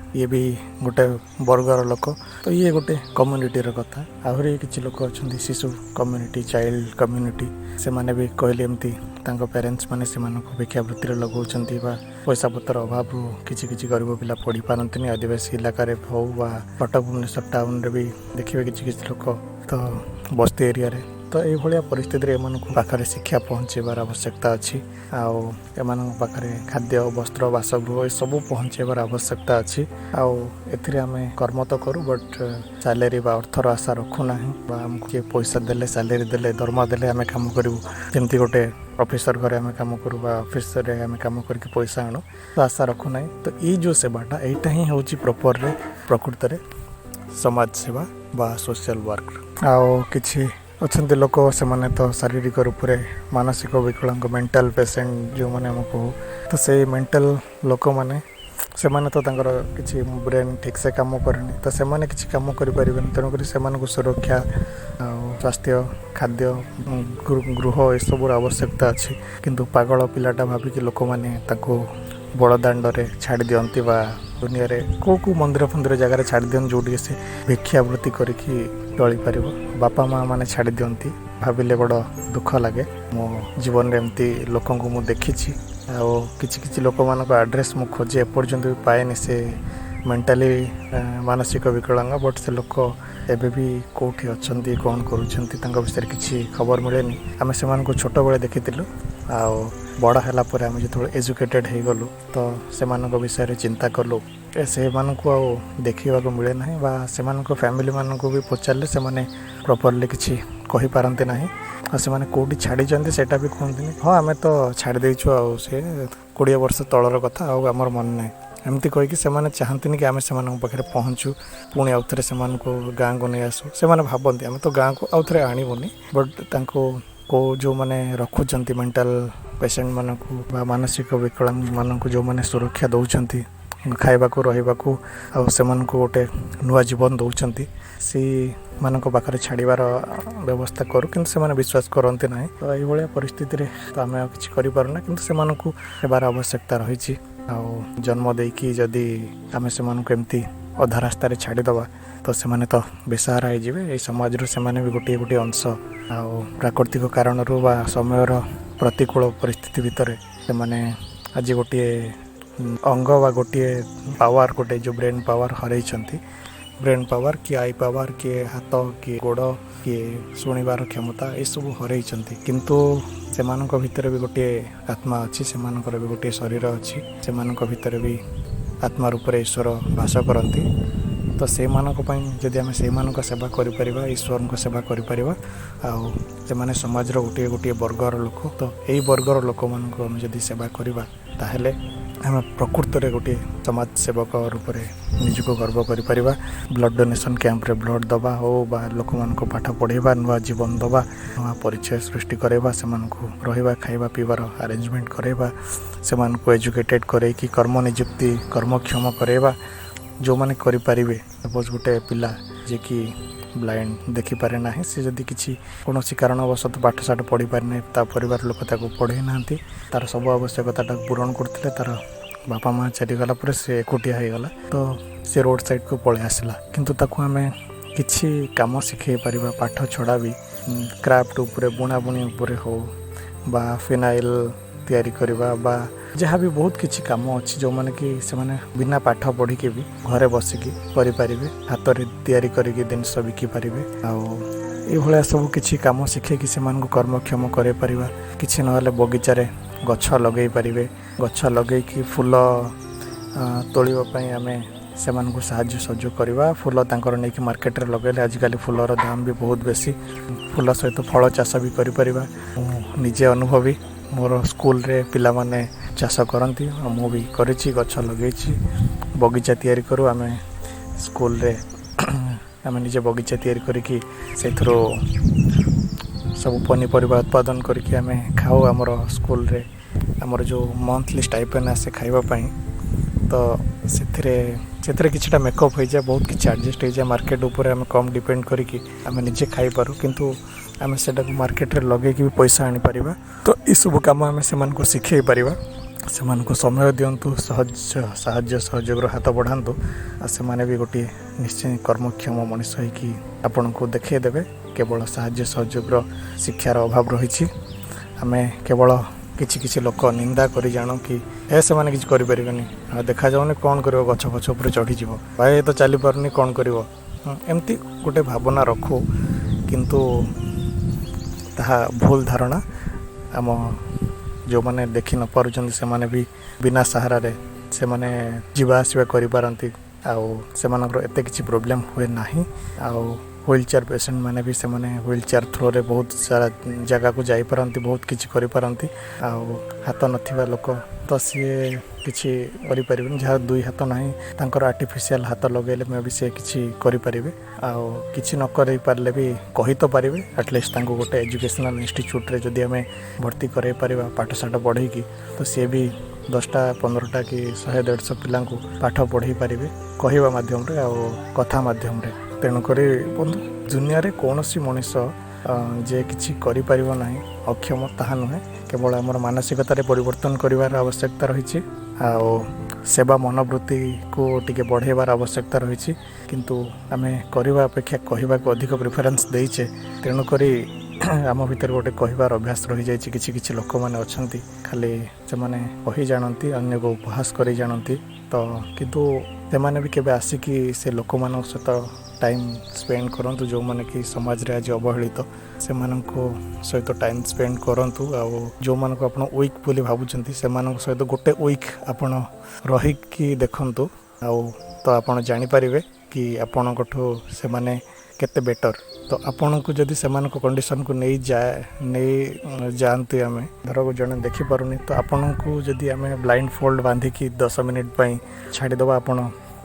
ଇଏ ବି ଗୋଟେ ବର୍ଗର ଲୋକ, ତ ଇଏ ଗୋଟେ କମ୍ୟୁନିଟିର କଥା। ଆହୁରି କିଛି ଲୋକ ଅଛନ୍ତି ଶିଶୁ କମ୍ୟୁନିଟି, ଚାଇଲ୍ଡ କମ୍ୟୁନିଟି, ସେମାନେ ବି କହିଲେ ଏମିତି ତାଙ୍କ ପ୍ୟାରେଣ୍ଟସ୍ ମାନେ ସେମାନଙ୍କୁ ଭିକ୍ଷାବୃତ୍ତିରେ ଲଗାଉଛନ୍ତି ବା ପଇସା ପତ୍ର ଅଭାବରୁ କିଛି କିଛି ଗରିବ ପିଲା ପଢ଼ିପାରନ୍ତିନି। ଆଦିବାସୀ ଇଲାକାରେ ହଉ ବା କଟକ ଭୁବନେଶ୍ୱର ଟାଉନରେ ବି ଦେଖିବେ କିଛି କିଛି ଲୋକ ତ ବସ୍ତି ଏରିଆରେ। ତ ଏଇଭଳିଆ ପରିସ୍ଥିତିରେ ଏମାନଙ୍କୁ ପାଖରେ ଶିକ୍ଷା ପହଞ୍ଚାଇବାର ଆବଶ୍ୟକତା ଅଛି, ଆଉ ଏମାନଙ୍କ ପାଖରେ ଖାଦ୍ୟ, ବସ୍ତ୍ର, ବାସଗୃହ ଏସବୁ ପହଞ୍ଚାଇବାର ଆବଶ୍ୟକତା ଅଛି। ଆଉ ଏଥିରେ ଆମେ କର୍ମ ତ କରୁ, ବଟ୍ ସାଲେରୀ ବା ଅର୍ଥର ଆଶା ରଖୁନାହିଁ, ବା ଆମକୁ କିଏ ପଇସା ଦେଲେ, ସାଲେରୀ ଦେଲେ, ଦରମା ଦେଲେ ଆମେ କାମ କରିବୁ। ଯେମିତି ଗୋଟେ ଅଫିସର ଘରେ ଆମେ କାମ କରୁ ବା ଅଫିସରେ ଆମେ କାମ କରିକି ପଇସା ଆଣୁ, ତ ଆଶା ରଖୁନାହିଁ। ତ ଏଇ ଯେଉଁ ସେବାଟା, ଏଇଟା ହିଁ ହେଉଛି ପ୍ରପରରେ ପ୍ରକୃତରେ ସମାଜ ସେବା ବା ସୋସିଆଲ ୱାର୍କ। ଆଉ କିଛି ଅଛନ୍ତି ଲୋକ, ସେମାନେ ତ ଶାରୀରିକ ରୂପରେ ମାନସିକ ବିକଳାଙ୍ଗ, ମେଣ୍ଟାଲ ପେସେଣ୍ଟ ଯେଉଁମାନେ ଆମେ କହୁ, ତ ସେଇ ମେଣ୍ଟାଲ ଲୋକମାନେ ସେମାନେ ତ ତାଙ୍କର କିଛି ବ୍ରେନ୍ ଠିକ୍ସେ କାମ କରେନି, ତ ସେମାନେ କିଛି କାମ କରିପାରିବେନି। ତେଣୁକରି ସେମାନଙ୍କୁ ସୁରକ୍ଷା ଆଉ ସ୍ୱାସ୍ଥ୍ୟ, ଖାଦ୍ୟ, ଗୃହ ଏସବୁର ଆବଶ୍ୟକତା ଅଛି। କିନ୍ତୁ ପାଗଳ ପିଲାଟା ଭାବିକି ଲୋକମାନେ ତାକୁ ବଡ଼ ଦାଣ୍ଡରେ ଛାଡ଼ି ଦିଅନ୍ତି ବା ଦୁନିଆରେ କେଉଁ କେଉଁ ମନ୍ଦିର ଫନ୍ଦିର ଜାଗାରେ ଛାଡ଼ି ଦିଅନ୍ତି, ଯେଉଁଠିକି ସେ ଭିକ୍ଷାବୃତ୍ତି କରିକି ଚଳିପାରିବ। ବାପା ମା' ମାନେ ଛାଡ଼ି ଦିଅନ୍ତି, ଭାବିଲେ ବଡ଼ ଦୁଃଖ ଲାଗେ। ମୋ ଜୀବନରେ ଏମିତି ଲୋକଙ୍କୁ ମୁଁ ଦେଖିଛି, ଆଉ କିଛି କିଛି ଲୋକମାନଙ୍କ ଆଡ୍ରେସ୍ ମୁଁ ଖୋଜେ ଏପର୍ଯ୍ୟନ୍ତ ବି ପାଏନି। ସେ ମେଣ୍ଟାଲି ମାନସିକ ବିକଳାଙ୍ଗ, ବଟ୍ ସେ ଲୋକ ଏବେ ବି କେଉଁଠି ଅଛନ୍ତି, କ'ଣ କରୁଛନ୍ତି, ତାଙ୍କ ବିଷୟରେ କିଛି ଖବର ମିଳେନି। ଆମେ ସେମାନଙ୍କୁ ଛୋଟବେଳେ ଦେଖିଥିଲୁ, ଆଉ ବଡ଼ ହେଲା ପରେ ଆମେ ଯେତେବେଳେ ଏଜୁକେଟେଡ଼୍ ହେଇଗଲୁ ତ ସେମାନଙ୍କ ବିଷୟରେ ଚିନ୍ତା କଲୁ, ସେମାନଙ୍କୁ ଆଉ ଦେଖିବାକୁ ମିଳେ ନାହିଁ ବା ସେମାନଙ୍କ ଫ୍ୟାମିଲିମାନଙ୍କୁ ବି ପଚାରିଲେ ସେମାନେ ପ୍ରପର୍ଲି କିଛି କହିପାରନ୍ତି ନାହିଁ। ଆଉ ସେମାନେ କେଉଁଠି ଛାଡ଼ିଛନ୍ତି ସେଇଟା ବି କୁହନ୍ତିନି। ହଁ, ଆମେ ତ ଛାଡ଼ି ଦେଇଛୁ, ଆଉ ସେ 20 ବର୍ଷ ତଳର କଥା, ଆଉ ଆମର ମନେ ନାହିଁ, ଏମିତି କହିକି ସେମାନେ ଚାହାନ୍ତିନି କି ଆମେ ସେମାନଙ୍କ ପାଖରେ ପହଞ୍ଚୁ, ପୁଣି ଆଉ ଥରେ ସେମାନଙ୍କୁ ଗାଁକୁ ନେଇ ଆସୁ। ସେମାନେ ଭାବନ୍ତି ଆମେ ତ ଗାଁକୁ ଆଉ ଥରେ ଆଣିବୁନି, ବଟ୍ ତାଙ୍କୁ କେଉଁ ଯେଉଁମାନେ ରଖୁଛନ୍ତି ମେଣ୍ଟାଲ ପେସେଣ୍ଟମାନଙ୍କୁ ବା ମାନସିକ ବିକଳାଙ୍ଗମାନଙ୍କୁ, ଯେଉଁମାନେ ସୁରକ୍ଷା ଦେଉଛନ୍ତି ଖାଇବାକୁ, ରହିବାକୁ, ଆଉ ସେମାନଙ୍କୁ ଗୋଟେ ନୂଆ ଜୀବନ ଦେଉଛନ୍ତି, ସେଇମାନଙ୍କ ପାଖରେ ଛାଡ଼ିବାର ବ୍ୟବସ୍ଥା କରୁ, କିନ୍ତୁ ସେମାନେ ବିଶ୍ୱାସ କରନ୍ତି ନାହିଁ। ତ ଏଇଭଳିଆ ପରିସ୍ଥିତିରେ ତ ଆମେ ଆଉ କିଛି କରିପାରୁନା, କିନ୍ତୁ ସେମାନଙ୍କୁ ହେବାର ଆବଶ୍ୟକତା ରହିଛି। ଆଉ ଜନ୍ମ ଦେଇକି ଯଦି ଆମେ ସେମାନଙ୍କୁ ଏମିତି ଅଧା ରାସ୍ତାରେ ଛାଡ଼ିଦେବା ତ ସେମାନେ ତ ବେସାହାରା ହେଇଯିବେ। ଏଇ ସମାଜରୁ ସେମାନେ ବି ଗୋଟିଏ ଗୋଟିଏ ଅଂଶ, ଆଉ ପ୍ରାକୃତିକ କାରଣରୁ ବା ସମୟର ପ୍ରତିକୂଳ ପରିସ୍ଥିତି ଭିତରେ ସେମାନେ ଆଜି ଗୋଟିଏ ଅଙ୍ଗ ବା ଗୋଟିଏ ପାୱାର, ଗୋଟେ ଯେଉଁ ବ୍ରେନ୍ ପାୱାର ହରେଇଛନ୍ତି, ବ୍ରେନ୍ ପାୱାର କି I power, କିଏ ହାତ, କିଏ ଗୋଡ଼, କିଏ ଶୁଣିବାର କ୍ଷମତା, ଏସବୁ ହରେଇଛନ୍ତି। କିନ୍ତୁ ସେମାନଙ୍କ ଭିତରେ ବି ଗୋଟିଏ ଆତ୍ମା ଅଛି, ସେମାନଙ୍କର ବି ଗୋଟିଏ ଶରୀର ଅଛି, ସେମାନଙ୍କ ଭିତରେ ବି ଆତ୍ମା ରୂପରେ ଈଶ୍ୱର ବାସ କରନ୍ତି। ତ ସେଇମାନଙ୍କ ପାଇଁ ଯଦି ଆମେ ସେଇମାନଙ୍କ ସେବା କରିପାରିବା, ଈଶ୍ୱରଙ୍କ ସେବା କରିପାରିବା। ଆଉ ସେମାନେ ସମାଜର ଗୋଟିଏ ଗୋଟିଏ ବର୍ଗର ଲୋକ, ତ ଏଇ ବର୍ଗର ଲୋକମାନଙ୍କୁ ଆମେ ଯଦି ସେବା କରିବା, ତାହେଲେ ଆମେ ପ୍ରକୃତରେ ଗୋଟିଏ ସମାଜ ସେବକ ରୂପରେ ନିଜକୁ ଗର୍ବ କରିପାରିବା। ବ୍ଲଡ଼ ଡୋନେସନ୍ କ୍ୟାମ୍ପରେ ବ୍ଲଡ଼ ଦେବା ହେଉ ବା ଲୋକମାନଙ୍କୁ ପାଠ ପଢ଼ାଇବା, ନୂଆ ଜୀବନ ଦେବା, ନୂଆ ପରିଚୟ ସୃଷ୍ଟି କରାଇବା, ସେମାନଙ୍କୁ ରହିବା, ଖାଇବା, ପିଇବାର ଆରେଞ୍ଜମେଣ୍ଟ କରାଇବା, ସେମାନଙ୍କୁ ଏଜୁକେଟେଡ଼ କରେଇକି କର୍ମ ନିଯୁକ୍ତି, କର୍ମକ୍ଷମ କରାଇବା ଯେଉଁମାନେ କରିପାରିବେ। ସପୋଜ୍ ଗୋଟେ ପିଲା ଯିଏକି ବ୍ଲାଇଣ୍ଡ, ଦେଖିପାରେ ନାହିଁ, ସେ ଯଦି କିଛି କୌଣସି କାରଣବଶତଃ ପାଠଶାଠ ପଢ଼ିପାରେ ନାହିଁ, ତା ପରିବାର ଲୋକ ତାକୁ ପଢ଼େଇ ନାହାନ୍ତି, ତା'ର ସବୁ ଆବଶ୍ୟକତାଟାକୁ ପୂରଣ କରୁଥିଲେ, ତା'ର ବାପା ମା' ଚାଲିଗଲା ପରେ ସେ ଏକୁଟିଆ ହେଇଗଲା, ତ ସେ ରୋଡ଼ ସାଇଡ଼କୁ ପଳେଇ ଆସିଲା। କିନ୍ତୁ ତାକୁ ଆମେ କିଛି କାମ ଶିଖେଇ ପାରିବା, ପାଠ ଛଡ଼ା ବି, କ୍ରାଫ୍ଟ ଉପରେ, ବୁଣାବୁଣି ଉପରେ ହଉ ବା ଫିନାଇଲ୍ ତିଆରି କରିବା ବା ଯାହା ବି ବହୁତ କିଛି କାମ ଅଛି, ଯେଉଁମାନେ କି ସେମାନେ ବିନା ପାଠ ପଢ଼ିକି ବି ଘରେ ବସିକି କରିପାରିବେ, ହାତରେ ତିଆରି କରିକି ଜିନିଷ ବିକିପାରିବେ। ଆଉ ଏଇଭଳିଆ ସବୁ କିଛି କାମ ଶିଖେଇକି ସେମାନଙ୍କୁ କର୍ମକ୍ଷମ କରାଇ ପାରିବା। କିଛି ନହେଲେ ବଗିଚାରେ ଗଛ ଲଗେଇ ପାରିବେ। ଗଛ ଲଗେଇକି ଫୁଲ ତୋଳିବା ପାଇଁ ଆମେ ସେମାନଙ୍କୁ ସାହାଯ୍ୟ ସହଯୋଗ କରିବା। ଫୁଲ ତାଙ୍କର ନେଇକି ମାର୍କେଟରେ ଲଗାଇଲେ, ଆଜିକାଲି ଫୁଲର ଦାମ ବି ବହୁତ ବେଶୀ। ଫୁଲ ସହିତ ଫଳ ଚାଷ ବି କରିପାରିବା। ମୁଁ ନିଜେ ଅନୁଭବୀ, ମୋର ସ୍କୁଲରେ ପିଲାମାନେ ଚାଷ କରନ୍ତି ଆଉ ମୁଁ ବି କରିଛି, ଗଛ ଲଗେଇଛି। ବଗିଚା ତିଆରି କରୁ ଆମେ ସ୍କୁଲରେ। ଆମେ ନିଜେ ବଗିଚା ତିଆରି କରିକି ସେଇଥିରୁ ସବୁ ପନିପରିବା ଉତ୍ପାଦନ କରିକି ଆମେ ଖାଉ। ଆମର ସ୍କୁଲରେ ଆମର ଯେଉଁ ମନ୍ଥଲି ଷ୍ଟାଇପେଣ୍ଡ ଆସେ ଖାଇବା ପାଇଁ, ତ ସେଥିରେ କିଛିଟା ମେକଅପ୍ ହେଇଯାଏ, ବହୁତ କିଛି ଆଡ଼ଜଷ୍ଟ ହେଇଯାଏ। ମାର୍କେଟ ଉପରେ ଆମେ କମ୍ ଡିପେଣ୍ଡ କରିକି ଆମେ ନିଜେ ଖାଇପାରୁ, କିନ୍ତୁ ଆମେ ସେଇଟାକୁ ମାର୍କେଟରେ ଲଗେଇକି ବି ପଇସା ଆଣିପାରିବା। ତ ଏସବୁ କାମ ଆମେ ସେମାନଙ୍କୁ ଶିଖେଇ ପାରିବା। ସେମାନଙ୍କୁ ସମୟ ଦିଅନ୍ତୁ, ସହଜ ସାହାଯ୍ୟ ସହଯୋଗର ହାତ ବଢ଼ାନ୍ତୁ, ଆଉ ସେମାନେ ବି ଗୋଟିଏ ନିଶ୍ଚୟ କର୍ମକ୍ଷମ ମଣିଷ ହେଇକି ଆପଣଙ୍କୁ ଦେଖେଇ ଦେବେ। କେବଳ ସାହାଯ୍ୟ ସହଯୋଗର ଶିକ୍ଷାର ଅଭାବ ରହିଛି। ଆମେ କେବଳ କିଛି କିଛି ଲୋକ ନିନ୍ଦା କରି ଜାଣୁ କି ଏ ସେମାନେ କିଛି କରିପାରିବେନି, ଆଉ ଦେଖାଯାଉନି, କ'ଣ କରିବ, ଗଛ ଫଛ ଉପରେ ଚଢ଼ିଯିବ, ଭାଇ ଏ ତ ଚାଲିପାରୁନି, କ'ଣ କରିବ, ଏମିତି ଗୋଟେ ଭାବନା ରଖୁ। କିନ୍ତୁ ତାହା ଭୁଲ ଧାରଣା। ଆମ ଯେଉଁମାନେ ଦେଖି ନ ପାରୁଛନ୍ତି, ସେମାନେ ବି ବିନା ସାହାରାରେ ସେମାନେ ଯିବା ଆସିବା କରିପାରନ୍ତି, ଆଉ ସେମାନଙ୍କର ଏତେ କିଛି ପ୍ରୋବ୍ଲେମ୍ ହୁଏ ନାହିଁ। ଆଉ ହ୍ୱିଲ୍ ଚେୟାର ପେସେଣ୍ଟ ମାନେ ବି ସେମାନେ ହ୍ୱିଲ୍ ଚେୟାର ଥ୍ରୋରେ ବହୁତ ସାରା ଜାଗାକୁ ଯାଇପାରନ୍ତି, ବହୁତ କିଛି କରିପାରନ୍ତି। ଆଉ ହାତ ନଥିବା ଲୋକ ତ ସିଏ କିଛି କରିପାରିବେନି। ଯାହା ଦୁଇ ହାତ ନାହିଁ, ତାଙ୍କର ଆର୍ଟିଫିସିଆଲ୍ ହାତ ଲଗାଇଲେ ମେ ବି ସିଏ କିଛି କରିପାରିବେ। ଆଉ କିଛି ନ କରେଇ ପାରିଲେ ବି କହି ତ ପାରିବେ। ଆଟଲିଷ୍ଟ ତାଙ୍କୁ ଗୋଟେ ଏଜୁକେସନାଲ୍ ଇନଷ୍ଟିଚ୍ୟୁଟ୍ରେ ଯଦି ଆମେ ଭର୍ତ୍ତି କରାଇ ପାରିବା ପାଠଶାଠ ପଢ଼େଇକି, ତ ସିଏ ବି 10ଟା, 15ଟା କି 100, 150 ପିଲାଙ୍କୁ ପାଠ ପଢ଼େଇ ପାରିବେ କହିବା ମାଧ୍ୟମରେ ଆଉ କଥା ମାଧ୍ୟମରେ। ତେଣୁକରି ବନ୍ଧୁ, ଦୁନିଆରେ କୌଣସି ମଣିଷ ଯେ କିଛି କରିପାରିବ ନାହିଁ, ଅକ୍ଷମ, ତାହା ନୁହେଁ। କେବଳ ଆମର ମାନସିକତାରେ ପରିବର୍ତ୍ତନ କରିବାର ଆବଶ୍ୟକତା ରହିଛି ଆଉ ସେବା ମନୋବୃତ୍ତିକୁ ଟିକେ ବଢ଼େଇବାର ଆବଶ୍ୟକତା ରହିଛି। କିନ୍ତୁ ଆମେ କରିବା ଅପେକ୍ଷା କହିବାକୁ ଅଧିକ ପ୍ରିଫରେନ୍ସ ଦେଇଛେ, ତେଣୁକରି ଆମ ଭିତରେ ଗୋଟେ କହିବାର ଅଭ୍ୟାସ ରହିଯାଇଛି। କିଛି କିଛି ଲୋକମାନେ ଅଛନ୍ତି, ଖାଲି ସେମାନେ କହି ଜାଣନ୍ତି, ଅନ୍ୟକୁ ଉପହାସ କରି ଜାଣନ୍ତି। ତ କିନ୍ତୁ ସେମାନେ ବି କେବେ ଆସିକି ସେ ଲୋକମାନଙ୍କ ସହିତ ଟାଇମ୍ ସ୍ପେଣ୍ଡ କରନ୍ତୁ, ଯେଉଁମାନେ କି ସମାଜରେ ଆଜି ଅବହେଳିତ, ସେମାନଙ୍କ ସହିତ ଟାଇମ୍ ସ୍ପେଣ୍ଡ କରନ୍ତୁ। ଆଉ ଯେଉଁମାନଙ୍କୁ ଆପଣ ୱିକ୍ ବୋଲି ଭାବୁଛନ୍ତି, ସେମାନଙ୍କ ସହିତ ଗୋଟେ ୱିକ୍ ଆପଣ ରହିକି ଦେଖନ୍ତୁ, ଆଉ ତ ଆପଣ ଜାଣିପାରିବେ କି ଆପଣଙ୍କଠୁ ସେମାନେ କେତେ ବେଟର୍। ତ ଆପଣଙ୍କୁ ଯଦି ସେମାନଙ୍କ କଣ୍ଡିସନକୁ ନେଇ ଯାଆନ୍ତି, ଆମେ ଧର ଜଣେ ଦେଖିପାରୁନି, ତ ଆପଣଙ୍କୁ ଯଦି ଆମେ ବ୍ଲାଇଣ୍ଡ ଫୋଲ୍ଡ ବାନ୍ଧିକି 10 ମିନିଟ୍ ପାଇଁ ଛାଡ଼ିଦେବା, ଆପଣ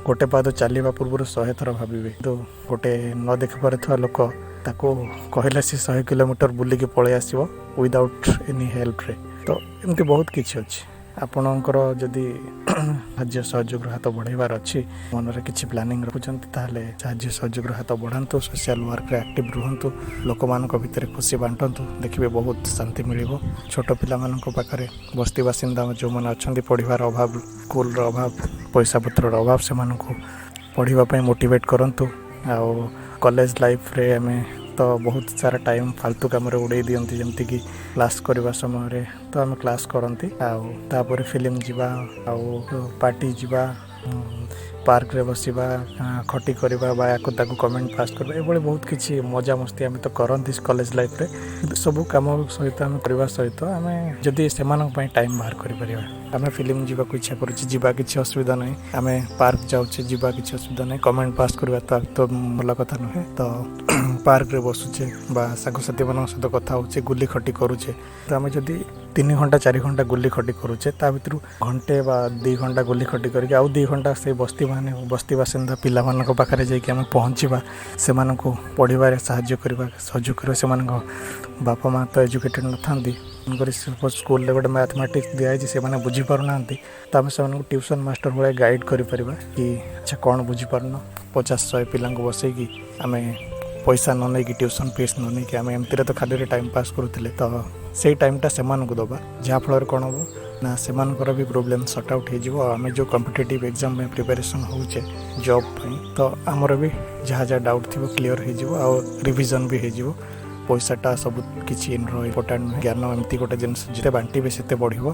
ଗୋଟେ ପାଦ ଚାଲିବା ପୂର୍ବରୁ 100 ଥର ଭାବିବେ। କିନ୍ତୁ ଗୋଟେ ନ ଦେଖିପାରୁଥିବା ଲୋକ, ତାକୁ କହିଲେ ସେ 100 କିଲୋମିଟର ବୁଲିକି ପଳେଇ ଆସିବ ୱିଦାଉଟ୍ ଏନି ହେଲ୍ପରେ। ତ ଏମିତି ବହୁତ କିଛି ଅଛି। ଆପଣଙ୍କର ଯଦି ସାହାଯ୍ୟ ସହଯୋଗର ହାତ ବଢ଼ାଇବାର ଅଛି, ମନରେ କିଛି ପ୍ଲାନିଂ ରଖୁଛନ୍ତି, ତାହେଲେ ସାହାଯ୍ୟ ସହଯୋଗର ହାତ ବଢ଼ାନ୍ତୁ, ସୋସିଆଲ ୱାର୍କରେ ଆକ୍ଟିଭ୍ ରୁହନ୍ତୁ, ଲୋକମାନଙ୍କ ଭିତରେ ଖୁସି ବାଣ୍ଟନ୍ତୁ, ଦେଖିବେ ବହୁତ ଶାନ୍ତି ମିଳିବ। ଛୋଟ ପିଲାମାନଙ୍କ ପାଖରେ, ବସ୍ତି ବାସିନ୍ଦା ଯେଉଁମାନେ ଅଛନ୍ତି, ପଢ଼ିବାର ଅଭାବ, ସ୍କୁଲର ଅଭାବ, ପଇସା ପତ୍ରର ଅଭାବ, ସେମାନଙ୍କୁ ପଢ଼ିବା ପାଇଁ ମୋଟିଭେଟ୍ କରନ୍ତୁ। ଆଉ କଲେଜ ଲାଇଫ୍ରେ ଆମେ ତ ବହୁତ ସାରା ଟାଇମ୍ ଫାଲତୁ କାମରେ ଉଡ଼େଇ ଦିଅନ୍ତି, ଯେମିତିକି କ୍ଲାସ୍ କରିବା ସମୟରେ ତ ଆମେ କ୍ଲାସ୍ କରନ୍ତି, ଆଉ ତାପରେ ଫିଲ୍ମ ଯିବା, ଆଉ ପାର୍ଟି ଯିବା, ପାର୍କରେ ବସିବା, ଖଟି କରିବା ବା ୟାକୁ ତାକୁ କମେଣ୍ଟ ପାସ୍ କରିବା, ଏଭଳି ବହୁତ କିଛି ମଜାମସ୍ତି ଆମେ ତ କରନ୍ତି କଲେଜ ଲାଇଫ୍ରେ। କିନ୍ତୁ ସବୁ କାମ ସହିତ ଆମେ କରିବା ସହିତ ଆମେ ଯଦି ସେମାନଙ୍କ ପାଇଁ ଟାଇମ୍ ବାହାର କରିପାରିବା, ଆମେ ଫିଲ୍ମ ଯିବାକୁ ଇଚ୍ଛା କରୁଛେ, ଯିବା, କିଛି ଅସୁବିଧା ନାହିଁ। ଆମେ ପାର୍କ ଯାଉଛେ, ଯିବା, କିଛି ଅସୁବିଧା ନାହିଁ। କମେଣ୍ଟ ପାସ୍ କରିବା ତ ଭଲ କଥା ନୁହେଁ। ତ ପାର୍କରେ ବସୁଛେ ବା ସାଙ୍ଗସାଥିମାନଙ୍କ ସହିତ କଥା ହେଉଛେ, ଗୁଲି ଖଟି କରୁଛେ, ତ ଆମେ ଯଦି 3 ଘଣ୍ଟା 4 ଘଣ୍ଟା ଗୁଲି ଖଟି କରୁଛେ, ତା ଭିତରୁ ଘଣ୍ଟେ ବା 2 ଘଣ୍ଟା ଗୁଲି ଖଟି କରିକି ଆଉ 2 ଘଣ୍ଟା ସେଇ ବସ୍ତି ବାସିନ୍ଦା ପିଲାମାନଙ୍କ ପାଖରେ ଯାଇକି ଆମେ ପହଞ୍ଚିବା, ସେମାନଙ୍କୁ ପଢ଼ିବାରେ ସାହାଯ୍ୟ କରିବା, ସହଯୋଗ କରିବା। ସେମାନଙ୍କ ବାପା ମା' ତ ଏଜୁକେଟେଡ଼ ନଥାନ୍ତି, ତେଣୁକରି ସପୋଜ୍ ସ୍କୁଲରେ ଗୋଟେ ମ୍ୟାଥମେଟିକ୍ସ ଦିଆହେଇଛି, ସେମାନେ ବୁଝିପାରୁନାହାନ୍ତି, ତ ଆମେ ସେମାନଙ୍କୁ ଟ୍ୟୁସନ୍ ମାଷ୍ଟର ଭଳିଆ ଗାଇଡ଼ କରିପାରିବା କି ଆଚ୍ଛା କ'ଣ ବୁଝିପାରୁନ, 50-100 ପିଲାଙ୍କୁ ବସେଇକି ଆମେ ପଇସା ନ ନେଇକି, ଟ୍ୟୁସନ୍ ଫିସ୍ ନ ନେଇକି, ଆମେ ଏମିତିରେ ତ ଖାଲିରେ ଟାଇମ୍ ପାସ୍ କରୁଥିଲେ, ତ ସେଇ ଟାଇମ୍ଟା ସେମାନଙ୍କୁ ଦେବା, ଯାହାଫଳରେ କ'ଣ ହେବ ନା ସେମାନଙ୍କର ବି ପ୍ରୋବ୍ଲେମ୍ ସର୍ଟ ଆଉଟ୍ ହେଇଯିବ। ଆଉ ଆମେ ଯେଉଁ କମ୍ପିଟେଟିଭ୍ ଏକ୍ଜାମ୍ ପାଇଁ ପ୍ରିପାରେସନ୍ ହେଉଛେ ଜବ୍ ପାଇଁ, ତ ଆମର ବି ଯାହା ଯାହା ଡାଉଟ୍ ଥିବ କ୍ଲିଅର୍ ହେଇଯିବ ଆଉ ରିଭିଜନ୍ ବି ହେଇଯିବ। ପଇସାଟା ସବୁ କିଛି ଇମ୍ପୋର୍ଟାଣ୍ଟ ନୁହେଁ। ଜ୍ଞାନ ଏମିତି ଗୋଟେ ଜିନିଷ, ଯେତେ ବାଣ୍ଟିବେ ସେତେ ବଢ଼ିବ।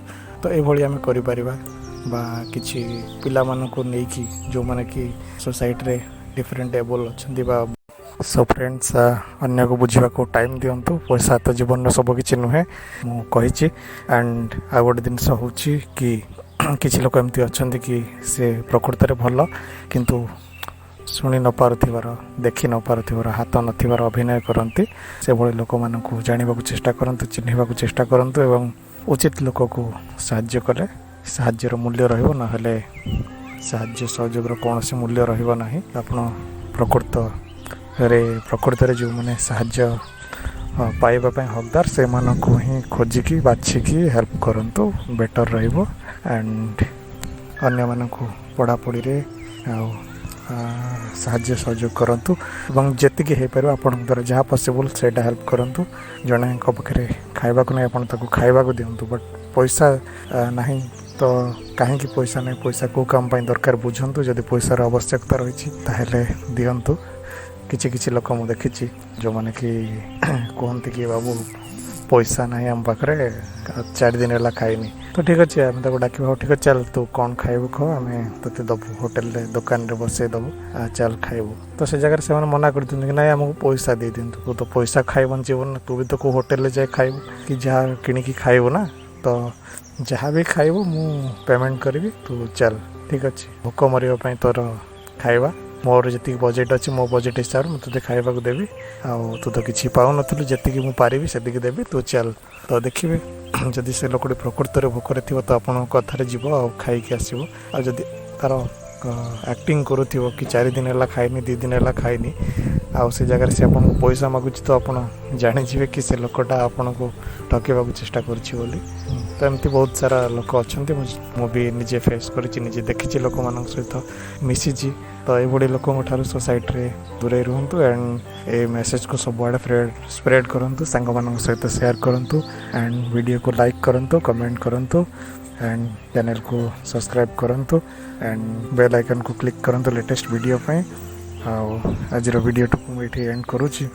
ତ ଏଇଭଳି ଆମେ କରିପାରିବା ବା କିଛି ପିଲାମାନଙ୍କୁ ନେଇକି ଯେଉଁମାନେ କି ସୋସାଇଟିରେ ଡିଫରେଣ୍ଟ ଏବଲ୍ ଅଛନ୍ତି ବା। ସୋ ଫ୍ରେଣ୍ଡସ୍, ଅନ୍ୟକୁ ବୁଝିବାକୁ ଟାଇମ୍ ଦିଅନ୍ତୁ। ପଇସା ତ ଜୀବନର ସବୁ କିଛି ନୁହେଁ, ମୁଁ କହିଛି। ଆଣ୍ଡ ଆଉ ଗୋଟେ ଜିନିଷ ହେଉଛି କି କିଛି ଲୋକ ଏମିତି ଅଛନ୍ତି କି ସେ ପ୍ରକୃତରେ ଭଲ, କିନ୍ତୁ ଶୁଣି ନ ପାରୁଥିବାର, ଦେଖି ନ ପାରୁଥିବାର, ହାତ ନଥିବାର ଅଭିନୟ କରନ୍ତି। ସେଭଳି ଲୋକମାନଙ୍କୁ ଜାଣିବାକୁ ଚେଷ୍ଟା କରନ୍ତୁ, ଚିହ୍ନିବାକୁ ଚେଷ୍ଟା କରନ୍ତୁ ଏବଂ ଉଚିତ ଲୋକକୁ ସାହାଯ୍ୟ କଲେ ସାହାଯ୍ୟର ମୂଲ୍ୟ ରହିବ, ନହେଲେ ସାହାଯ୍ୟ ସହଯୋଗର କୌଣସି ମୂଲ୍ୟ ରହିବ ନାହିଁ। ଆପଣ ପ୍ରକୃତରେ ଯେଉଁମାନେ ସାହାଯ୍ୟ ପାଇବା ପାଇଁ ହକଦାର, ସେମାନଙ୍କୁ ହିଁ ଖୋଜିକି ବାଛିକି ହେଲ୍ପ କରନ୍ତୁ, ବେଟର୍ ରହିବ। ଆଣ୍ଡ ଅନ୍ୟମାନଙ୍କୁ ପଢ଼ାପଢ଼ିରେ ଆଉ ସାହାଯ୍ୟ ସହଯୋଗ କରନ୍ତୁ ଏବଂ ଯେତିକି ହେଇପାରିବ ଆପଣଙ୍କ ଦ୍ୱାରା ଯାହା ପସିବୁଲ୍ ସେଇଟା ହେଲ୍ପ କରନ୍ତୁ। ଜଣେଙ୍କ ପାଖରେ ଖାଇବାକୁ ନାହିଁ, ଆପଣ ତାକୁ ଖାଇବାକୁ ଦିଅନ୍ତୁ। ବଟ୍ ପଇସା ନାହିଁ ତ କାହିଁକି ପଇସା ନାହିଁ, ପଇସା କେଉଁ କାମ ପାଇଁ ଦରକାର ବୁଝନ୍ତୁ। ଯଦି ପଇସାର ଆବଶ୍ୟକତା ରହିଛି ତାହେଲେ ଦିଅନ୍ତୁ। କିଛି କିଛି ଲୋକ ମୁଁ ଦେଖିଛି ଯେଉଁମାନେ କି କୁହନ୍ତି କି ବାବୁ, ପଇସା ନାହିଁ ଆମ ପାଖରେ, 4 ଦିନ ହେଲା ଖାଇନି। ତ ଠିକ୍ ଅଛି, ଆମେ ତାକୁ ଡାକିବା, ହଉ ଠିକ୍ ଅଛି, ଚାଲ, ତୁ କ'ଣ ଖାଇବୁ କହ, ଆମେ ତୋତେ ଦେବୁ, ହୋଟେଲରେ ଦୋକାନରେ ବସେଇ ଦେବୁ, ଚାଲ ଖାଇବୁ। ତ ସେ ଜାଗାରେ ସେମାନେ ମନା କରିଦିଅନ୍ତି କି ନାଇଁ, ଆମକୁ ପଇସା ଦେଇଦିଅନ୍ତୁ। ତୁ ତ ପଇସା ଖାଇ ବଞ୍ଚିବୁ ନା, ତୁ ବି ତ କେଉଁ ହୋଟେଲରେ ଯାଇ ଖାଇବୁ କି ଯାହା କିଣିକି ଖାଇବୁ ନା, ତ ଯାହା ବି ଖାଇବୁ ମୁଁ ପେମେଣ୍ଟ କରିବି, ତୁ ଚାଲ, ଠିକ୍ ଅଛି, ଭୋକ ମରିବା ପାଇଁ ତୋର ଖାଇବା, ମୋର ଯେତିକି ବଜେଟ୍ ଅଛି ମୋ ବଜେଟ୍ ହିସାବରେ ମୁଁ ତୋତେ ଖାଇବାକୁ ଦେବି, ଆଉ ତୁ ତ କିଛି ପାଉନଥିଲୁ, ଯେତିକି ମୁଁ ପାରିବି ସେତିକି ଦେବି, ତୁ ଚାଲ। ତ ଦେଖିବେ, ଯଦି ସେ ଲୋକଟି ପ୍ରକୃତରେ ଭୋକରେ ଥିବ ତ ଆପଣଙ୍କ କଥାରେ ଯିବ ଆଉ ଖାଇକି ଆସିବ। ଆଉ ଯଦି ତା'ର ଆକ୍ଟିଂ କରୁଥିବ କି 4 ଦିନ ହେଲା ଖାଇନି, 2 ଦିନ ହେଲା ଖାଇନି, ଆଉ ସେ ଜାଗାରେ ସେ ଆପଣଙ୍କୁ ପଇସା ମାଗୁଛି, ତ ଆପଣ ଜାଣିଯିବେ କି ସେ ଲୋକଟା ଆପଣଙ୍କୁ ଠକିବାକୁ ଚେଷ୍ଟା କରୁଛି ବୋଲି। ତ ଏମିତି ବହୁତ ସାରା ଲୋକ ଅଛନ୍ତି, ମୁଁ ବି ନିଜେ ଫେସ୍ କରିଛି, ନିଜେ ଦେଖିଛି, ଲୋକମାନଙ୍କ ସହିତ ମିଶିଛି। ତ ଏଇଭଳି ଲୋକଙ୍କ ଠାରୁ ସୋସାଇଟିରେ ଦୂରେଇ ରୁହନ୍ତୁ ଆଣ୍ଡ ଏ ମେସେଜକୁ ସବୁଆଡ଼େ ସ୍ପ୍ରେଡ଼ କରନ୍ତୁ, ସାଙ୍ଗମାନଙ୍କ ସହିତ ସେୟାର କରନ୍ତୁ ଆଣ୍ଡ ଭିଡ଼ିଓକୁ ଲାଇକ୍ କରନ୍ତୁ, କମେଣ୍ଟ କରନ୍ତୁ ଆଣ୍ଡ ଚ୍ୟାନେଲକୁ ସବସ୍କ୍ରାଇବ୍ କରନ୍ତୁ ଆଣ୍ଡ ବେଲ୍ ଆଇକନ୍କୁ କ୍ଲିକ୍ କରନ୍ତୁ ଲେଟେଷ୍ଟ ଭିଡ଼ିଓ ପାଇଁ। ଆଉ ଆଜିର ଭିଡ଼ିଓଟିକୁ ମୁଁ ଏଇଠି ଏଣ୍ଡ କରୁଛି।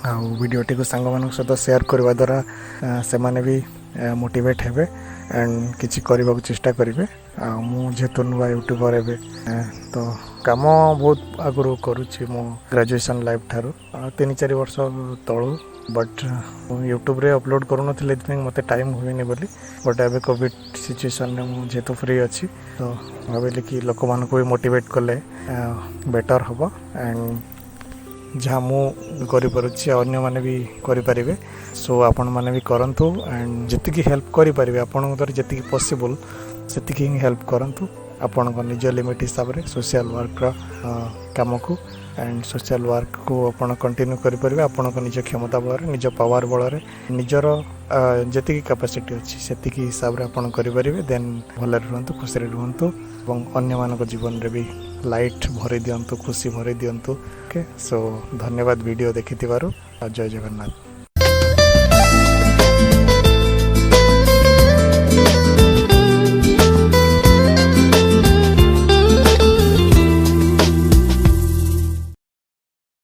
ଆଉ ଭିଡ଼ିଓଟିକୁ ସାଙ୍ଗମାନଙ୍କ ସହିତ ସେୟାର କରିବା ଦ୍ୱାରା ସେମାନେ ବି ମୋଟିଭେଟ୍ ହେବେ ଆଣ୍ଡ କିଛି କରିବାକୁ ଚେଷ୍ଟା କରିବେ। ଆଉ ମୁଁ ଯେହେତୁ ନୂଆ ୟୁଟ୍ୟୁବର୍ ଏବେ, ତ କାମ ବହୁତ ଆଗରୁ କରୁଛି ମୁଁ ଗ୍ରାଜୁଏସନ୍ ଲାଇଫ୍ ଠାରୁ, 3-4 ବର୍ଷ ତଳୁ। ବଟ୍ ମୁଁ ୟୁଟ୍ୟୁବରେ ଅପଲୋଡ଼ କରୁନଥିଲି ଏଥିପାଇଁ ମୋତେ ଟାଇମ୍ ହୁଏନି ବୋଲି। ବଟ୍ ଏବେ କୋଭିଡ଼ ସିଚୁଏସନ୍ରେ ମୁଁ ଯେହେତୁ ଫ୍ରି ଅଛି, ତ ଭାବିଲି କି ଲୋକମାନଙ୍କୁ ବି ମୋଟିଭେଟ୍ କଲେ ବେଟର୍ ହେବ ଆଣ୍ଡ ଯାହା ମୁଁ କରିପାରୁଛି ଆଉ ଅନ୍ୟମାନେ ବି କରିପାରିବେ। ସୋ ଆପଣମାନେ ବି କରନ୍ତୁ ଆଣ୍ଡ ଯେତିକି ହେଲ୍ପ କରିପାରିବେ, ଆପଣଙ୍କ ଦ୍ୱାରା ଯେତିକି ପସିବୁଲ୍ ସେତିକି ହିଁ ହେଲ୍ପ କରନ୍ତୁ ଆପଣଙ୍କ ନିଜ ଲିମିଟ୍ ହିସାବରେ ସୋସିଆଲ୍ ୱାର୍କର କାମକୁ। ଆଣ୍ଡ ସୋସିଆଲ୍ ୱାର୍କକୁ ଆପଣ କଣ୍ଟିନ୍ୟୁ କରିପାରିବେ ଆପଣଙ୍କ ନିଜ କ୍ଷମତା ବଳରେ, ନିଜ ପାୱାର ବଳରେ, ନିଜର ଯେତିକି କାପାସିଟି ଅଛି ସେତିକି ହିସାବରେ ଆପଣ କରିପାରିବେ। ଦେନ୍ ଭଲରେ ରୁହନ୍ତୁ, ଖୁସିରେ ରୁହନ୍ତୁ ଏବଂ ଅନ୍ୟମାନଙ୍କ ଜୀବନରେ ବି ଲାଇଟ୍ ଭରି ଦିଅନ୍ତୁ, ଖୁସି ଭରି ଦିଅନ୍ତୁ। ଓକେ, ସୋ ଧନ୍ୟବାଦ ଭିଡ଼ିଓ ଦେଖିଥିବାରୁ। ଆଉ ଜୟ ଜଗନ୍ନାଥ।